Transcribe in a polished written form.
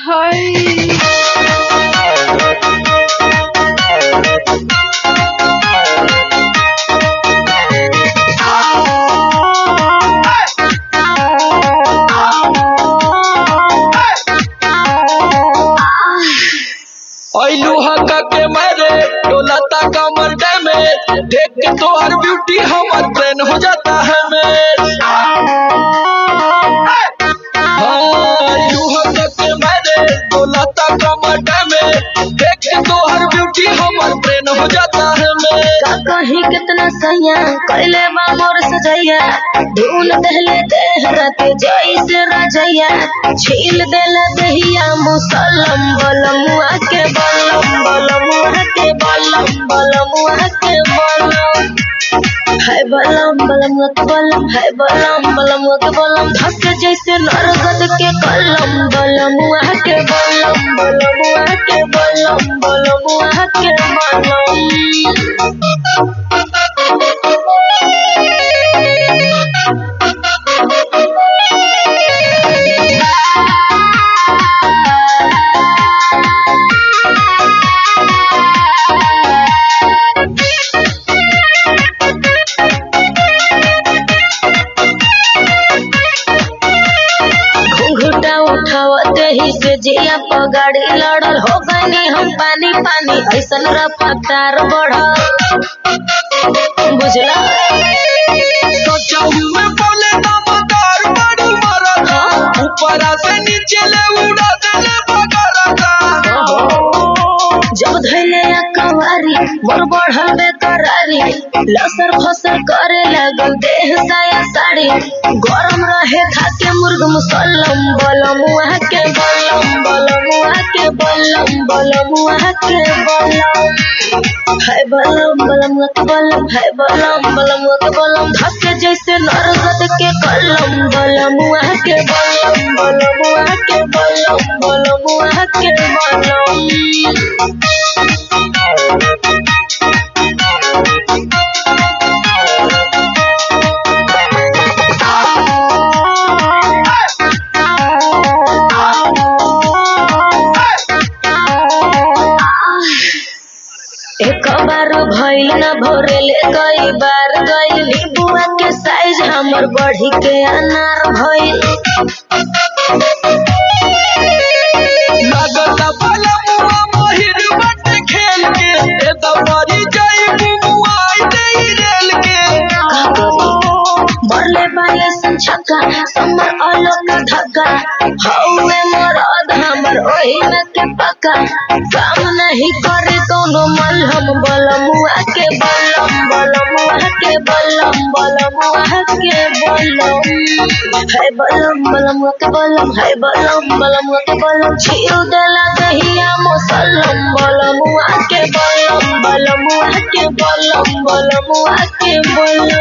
हाय। ऐलू हका के मारे डोलाता कमर डैमेज, देख के तोहर ब्यूटी हमर ब्रेन हो जाता है मेज। हाँ, ऐलू हका के मारे डोलाता कमर डैमेज, देख के तोहर ब्यूटी हमर ब्रेन हो जाता है मेज। का कहीं कितना सैया कैले बा मोर सजैया, धूल दहले देह रात जैसे रजैया, छील देला दहिया मुसलम बलमुआ के बलम, बलमुआ के बलम, बलमुआ के बलम। हाय बलम बलमुआ के बलम, हाय बलम बलमुआ के बलम, धस जैसे नरगद के कलम, बलमुआ के बलम, बलमुआ के बलम, बलमुआ के बलम। घूंघटा उठावते ही से जिया पगाड़ी लड़ल, हो गनी हम पानी पानी ऐसन रफ्तार बढ़ल, बुझला। सोचहु में बोले दमदार बड़ू मरदा, ऊपरा से नीचे ले उड़ा देले बगरदा। जब धैले कवारी मोर बढ़ल बेकरारी, लसर फसर करे लागल देह साया साड़ी, गरम रहे खाके मुर्ग मुसलम, बलमुआ के बलम, बलमुआ के बलम, बलमुआ के बलम। हाय बलम बलमुआ के बलम, हाय बलम बलमुआ के बलम, धस जैसे नरगद के कलम, बलमुआ के बलम, बलमुआ के बलम, बलमुआ के बलम। एक बार भइल न भोरेले कई बार गइल, बुआ के साइज हमर बढ़ी के अनार भइल। लागता बलमुआ महिर बट खेल के, ए दवारी जाई बुमुआ देई रेल के। का करी मरले बाई छक्का समर आलोक धक्का, हौवे मरद हमर ओही में के पक्का, काम नहीं करे कोनो मलहम, बलमुआ के बलम, बलमुआ के बलम, बलमुआ के बलम। हाय बलम बलमुआ के बलम, हाय बलम बलमुआ के बलम, छील देला दहिया मुसलम, बलमुआ के बलम, बलमुआ के बलम, बलमुआ के बलम।